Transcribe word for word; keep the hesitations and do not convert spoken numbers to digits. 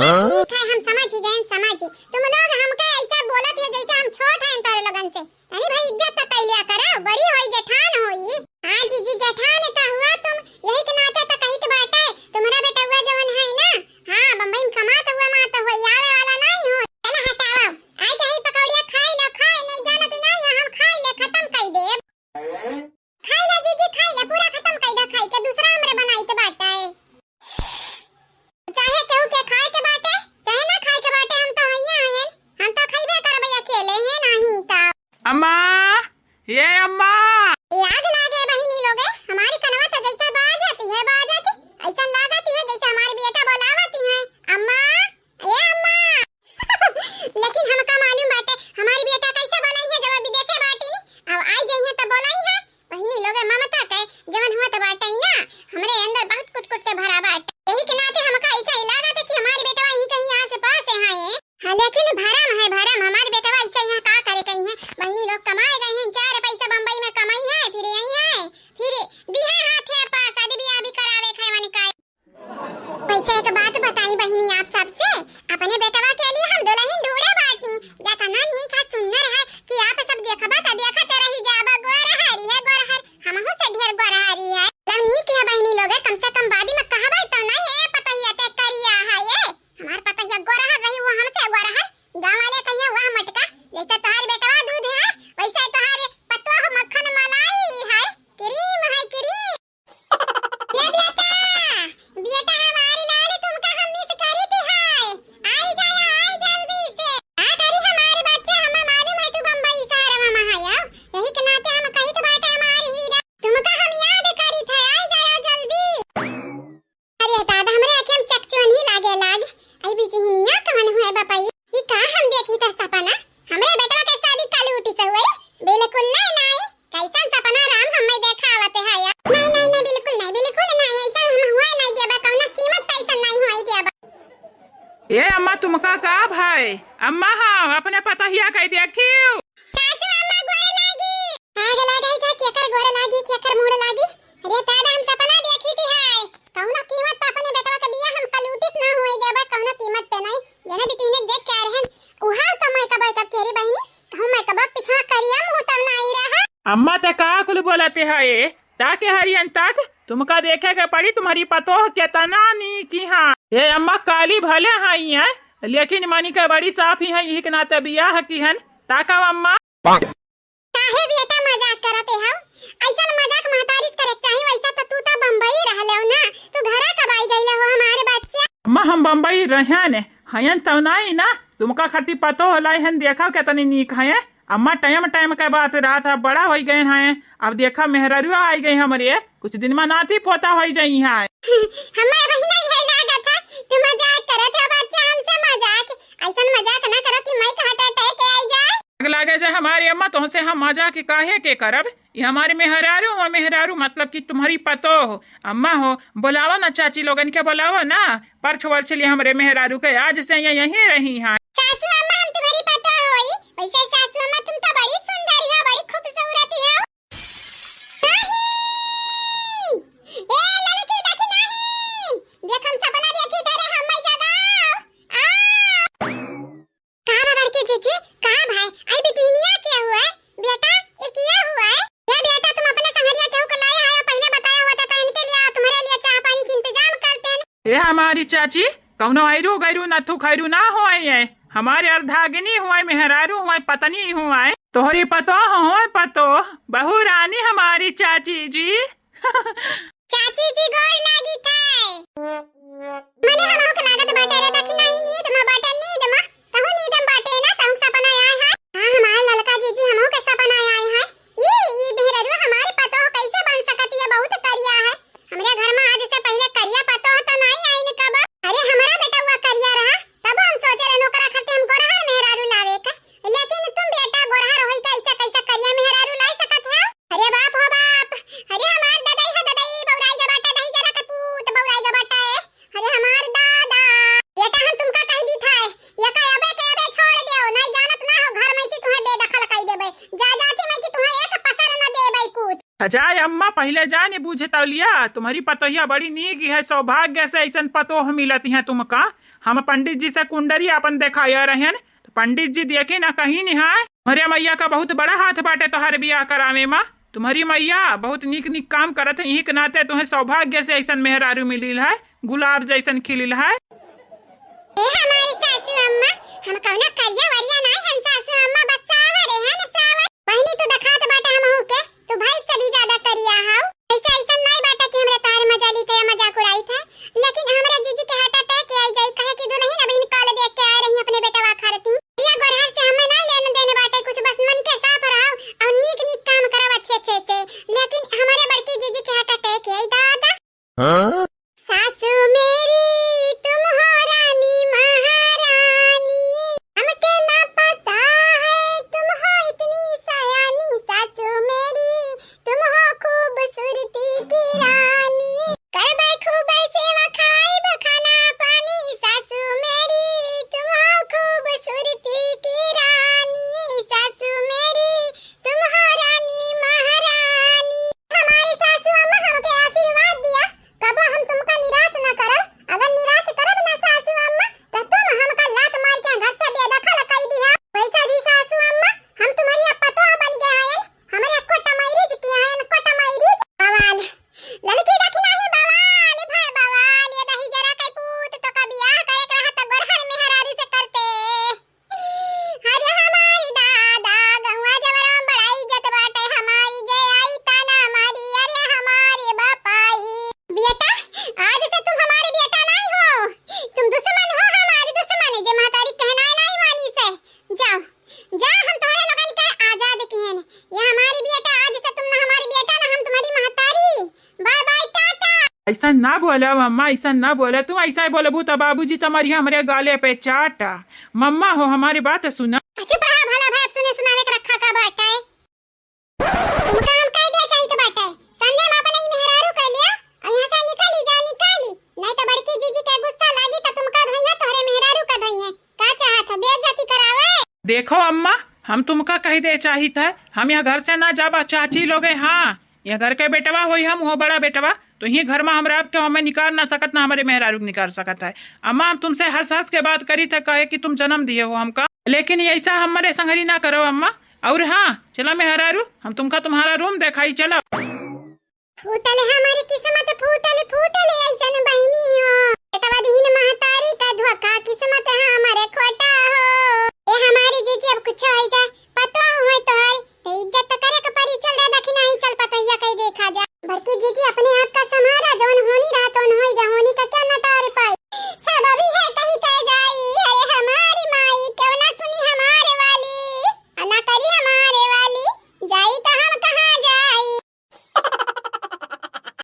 हाँ? ठीक है, हम समझ ही गए, समझ ही। तुम लोग हमके ऐसा बोलत है जैसे हम छोट हैं तोरे लोगन से। अरे भाई, इज्जत तो कैलिया करो, बड़ी होई, जेठान होई। हाँ जीजी, जेठान का हुआ तुम, यही के नाते तो कहित बाटे, तुम्हरा बेटउआ जवन है ना, हाँ, बम्बई में कमात हुआ, मात हुआ, आवे वाला नहीं हो। चला हटाओ, आई जाई पकौड़िया खाई लो, खाए नहीं जानत नहीं है, हम खाई ले, खत्म कर देब। खाई ला जीजी, खाई ला, पूरा खत्म कई दा खाई के, दूसरा हमरे बनाई के बाटा है। चाहे केहू के खाए के बाटे, चाहे ना खाए के बाटे, हम तो हइये हयन, हम तो खइबे करबे अकेले, है नाही का। अम्मा, ये अम्मा। याद लागे बहिनी लोगे, हमारी कनवा तो जैसे बाजती है, बाजती, ऐसा लागती है जैसे हमारी बेटा बोलावती है, "अम्मा, ए अम्मा।" लेकिन हमका मालूम बाटे, हमारी बेटा कैसे बोलाई है, जब विदेशे बाटी नी, अब आई जाई है तो बोलाई है। बहिनी लोगे ममता के जवन हुआ तो बाटे ही ना, हमरे अंदर बहुत कुट कुट के भरा बाटे। यही के नाते हमका ऐसा ही लागत है कि हमारी बेटवा यहीं कहीं आस पास है। हाँ, लेकिन भरम है, भरम। हमारी बेटवा ऐसा यहाँ का करे कहीं है? बहिनी लोग कमाए गई हैं, चार पैसा बम्बई में कमाई है, फिर यहीं है, फिर दिहे हाथे पा शादी ब्याह भी करावे खाए वाली का। वैसे एक बात बताई बहिनी आप सबसे, अपने बेटवा के लिए हम दुल्हन ढूंढे बाटी। या तना नीक है, सुंदर है कि आप सब देखबा त देखत रही जाबा, गोरहरी है, गोरहर, हमहू से ढेर गोरहरी है। चल नीक है बहिनी लोगे, कम से कम बादी में कहबे तो नहीं, ए पतोहिया ते करिया है, ये हमार पतोहिया गोरहर रही, वो हमसे गोरहर। गाँव वाले कहिए, "वाह मटका, जैसे तोहार बेटवा दूध है, वैसे तोहार पतोह मक्खन मलाई है, क्रीम है, क्रीम।" ये बेटा, बेटा हमारी लाल, तुमका हम मिस करी थी हाय। आई जाया, आई जल्दी से। का करी हमारे बच्चे, हमें मालूम है तू बम्बई शहर में आया। यही के नाते हम कही तो बाटे हमारी हीरा। तुमका हम याद करी थे, आई जाया जल्दी। अरे दादा, हमरे आँखें में चकचोन्ही लागे लाग। आई बिटिहनिया कवन हुए बपई? ई का हम देखी था सपना? हमरे बेटवा के शादी काली उठी से हुए? बिल्कुल नहीं, नहीं। कैसन सपना राम हमें देखावत है यार? नहीं, नहीं, नहीं, बिल्कुल नहीं, बिल्कुल नहीं। ऐसा हम हुए नहीं देबा, कौनो कीमत पे ऐसा नहीं हुए देबा। ए अम्मा, तुमका का भाई? अम्मा, हाँ, अपने पतोहिया के देखियो। सासू अम्मा गोड़ लागी। आग लागे जा, केकर गोड़ लागी, केकर मुड़ लागी। अरे दादा, हम सपना देखी थी हाय। कौनो कीमत पे अपने बेटवा के बियाह हम कलूटिस ना हुए देबा, कौनो कीमत पे नहीं। जने बिटिहने देख के आ रहन, उहा तो मैं कबई कब केरी बहिनी, कहूँ मैं कबक पिछवा करिया मुँह तब ना आई रहा। अम्मा ते का कुल बोलते है ए? ताके हरियन ताक, तुमका देखे के पड़ी, तुम्हारी पतोह केतना नीक ही हाँ। ए अम्मा काली भले हई हैं, लेकिन मनी के बड़ी साफ ही हैं, यही के नाते बियाह की हन। ताका अम्मा। काहे बेटा मजाक करत है हो? ऐसन मजाक महतारी से करे के चाही, वैसा तो तू तो बम्बई रहले हो ना, तू घरा कब आई गईले हो हमारे बच्चा? अम्मा हम बम्बई रहन, हयन तो नहीं ना, तुमका खातिर पतोह लाई हन, देखा केतनी नीक है। अम्मा टाइम टाइम के बात रहत है, बड़ा होई गए हैं, अब देखा मेहररुआ आई गई हमरे, कुछ दिन में नाती पोता होई जाई है। हमें वही नहीं है लागत है, तू मजाक करत है बच्चा, हमसे मजाक, ऐसन मजाक ना करत कि माइक हार्ट अटैक आई जाए। आग लागे जे हमारी अम्मा, तोहसे हम मजाक काहे के करब? ये हमारे मेहरारू हो, मेहरारू मतलब कि तुम्हारी पतोह हो। अम्मा हो, बुलावा ना चाची लोगन के, बुलावा ना, परछ वरछ लिए हमरे मेहरारू के, आज से ये यहीं रही हैं। सासू अम्मा, हम तुम्हारी पतोह होई। वैसे सासू अम्मा, तुम तो बड़ी सुंदर हो, बड़ी खूबसूरत हो। नहीं! ए ललकी देखी नहीं! देख हम सपना देखी तेरे हम जगाओ। आ! का बा बड़की जीजी, का भाई? आई बिटिनिया के हुआ है? बेटा, ये किया हुआ है? ये बेटा, तुम अपने संगरिया केहू को लाया है, पहले बताया होता तो इनके लिए, तुम्हारे लिए चाह पानी की इंतजाम करते हैं। ए हमारी चाची, कौनो ऐरू गैरू नथु खैरू ना होए, ये हमारे अर्धागिनी हुए, मेहरारू हुए, पत्नी हुए, तोहरी पतोह हुए, पतोह, बहू रानी हमारी चाची जी। चाची जी गोड़ लागी थे। मने हमहू के लागत बाटे रे, देखी नहीं नींद में बाटे, नींद में। कहूँ नींद में बाटे ना, कहूँ सपना आए है। हाँ, हमार ललका जीजी, हमहू के सपना आए है। ई, ई मेहररुआ हमार पतोह कैसे बन सकत है, बहुत करिया है। हमरे घर में आज से पहले करिया पतोह तो नहीं आइन कब। अरे हमारा बेटउआ करिया रहा, तब हम सोचे रहन ओकरा खातिर हम गोरहर मेहरारू लावे के। लेकिन तुम बेटा गोरहर होई के ऐसा कैसा करिया मेहरारू लाई सकत है? अरे बाप हो बाप, अरे हमार ददाई है ददाई, बौराई गा बाटा, दही जरा के पूत बौराई गा बाटा है। अरे हमार दादा, बेटा हम तुमका कह दी था, ये का अबे के अबे छोड़ दियो, नहीं जानत ना हो घर में से तुम्हें बेदखल कर देबे, जा जाती मैं कि तुम्हें एक पसर न देबे कुछ। अजाय अम्मा, पहले जाने बूझे तौलिया, तुम्हारी पतोहिया बड़ी नीक है, सौभाग्य से ऐसन पतोह मिलत है तुमका। हम पंडित जी से कुंडली आपन देखाया रहन, तो पंडित जी देखे ना कहीं नहीं है। तुम्हरे मैया का बहुत बड़ा हाथ बाटे तोहर बियाह करावे मा। तुम्हरी मैया बहुत नीक नीक काम करत है, यही के नाते तुम्हें सौभाग्य से ऐसन मेहरारू मिलिल है, गुलाब जैसन खिलिल है। ए हमारी सासू अम्मा, हम कौनो करिया वरिया नाई हन सासू अम्मा, बस सावर है ना सावर। बहिनी तू देखात बाटे हमहू के, तू भैंस से भी ज्यादा करिया हौ। ऐसा ऐसा नाई बाटे कि हमरे तोहरे मजा ली थे या मजाक उड़ाई थे, लेकिन हमरे जीजी के हार्ट अटैक आई जाई, कहे कि दुल्हन अब इनका ले देख के आए रही अपने बेटवा खारती। या गोरहर से हमें नाई लेने देने बाटे कुछ, बस मन के साफ रहो और नीक नीक काम करो अच्छे अच्छे से, लेकिन हमारे बड़की जीजी के हार्ट अटैक आई दादा। हाँ? सासू मेरी तुम हो रानी महारानी, हमके ना पता है तुम हो इतनी सयानी। सासू मेरी तुम हो खूबसूरती की रानी, करबै खूब सेवा खाइब खाना पानी। सासू मेरी तुम हो खूबसूरती की रानी, सासू मेरी तुम हो रानी महारानी। हमारी सासू अम्मा हमके आशीर्वाद दिया, कबो हम तुमका निराश न करब। अगर निराश करब ना सासू अम्मा, तो तुम हमका लात मार के घर से बेदखल कर दिया। वैसे भी सासू अम्मा, हम तुम्हारी अब पतोह बन गए हैं, हमारे कोटा मैरिज किया है, कोटा मैरिज। बवाल, ललकी दखिना ही बवाल, भाई बवाल, ये दही जरा के पूत तो का बियाह करे के रहा तो गोरहर मेहरारू से करते। अरे हमारी दादा, गहुआ जवरा में बड़ा इज्जत बाटे हमारी, जे आई ताना मारी, अरे हमारे बापाई। बेटा, आज से तुम हमारे बेटा नहीं हो, तुम दुश्मन हो, हमारे दुश्मन, जे महतारी कहना नहीं मानी से। जाओ, जा, हम तुम्हारे लोगन के आजाद किए हैं। ये हमारी बेटा, आज से तुम ना हमारी बेटा, ना हम तुम्हारी महतारी। Bye bye, tata. ऐसा ना बोला मम्मा, ऐसा ना बोला। तुम ऐसा बोलबू तो बाबूजी तुम्हारी हमरे गाले पे चाटा। मम्मा हो, हमारी बात सुना। चुप रहा भला भाई, अब सुने सुनावे के रखा का बाटे। तुमका हम कह दे चाहित बाटे, संध्या में अपने ई मेहरारू के लिया और यहाँ से निकाली जा, निकाली, नहीं तो बड़की जीजी के गुस्सा लागी तो तुमका धोइया, तोहरे मेहरारू का धोइये। का चाहत हो, बेइज्जती करावे? देखो अम्मा, हम तुमका कह दे चाहित है, हम यह घर से ना जाबा चाची लोगे। हाँ, यह घर के बेटवा होई हम, हो बड़ा बेटवा, तो यही घर में हमरा आपके हमें निकाल ना सकत, ना हमारे मेहरारू के निकाल सकत है। अम्मा, हम तुमसे हंस हंस के बात करी थे, कहे कि तुम जन्म दिए हो हमका, लेकिन ऐसा हमारे संगरी ना करो अम्मा। और हाँ, चला मेहरारू, हम तुमका तुम्हारा रूम देखाई, चलो। फूटल हमारी किस्मत, फूटल, फूटल ऐसन बहिनी हो।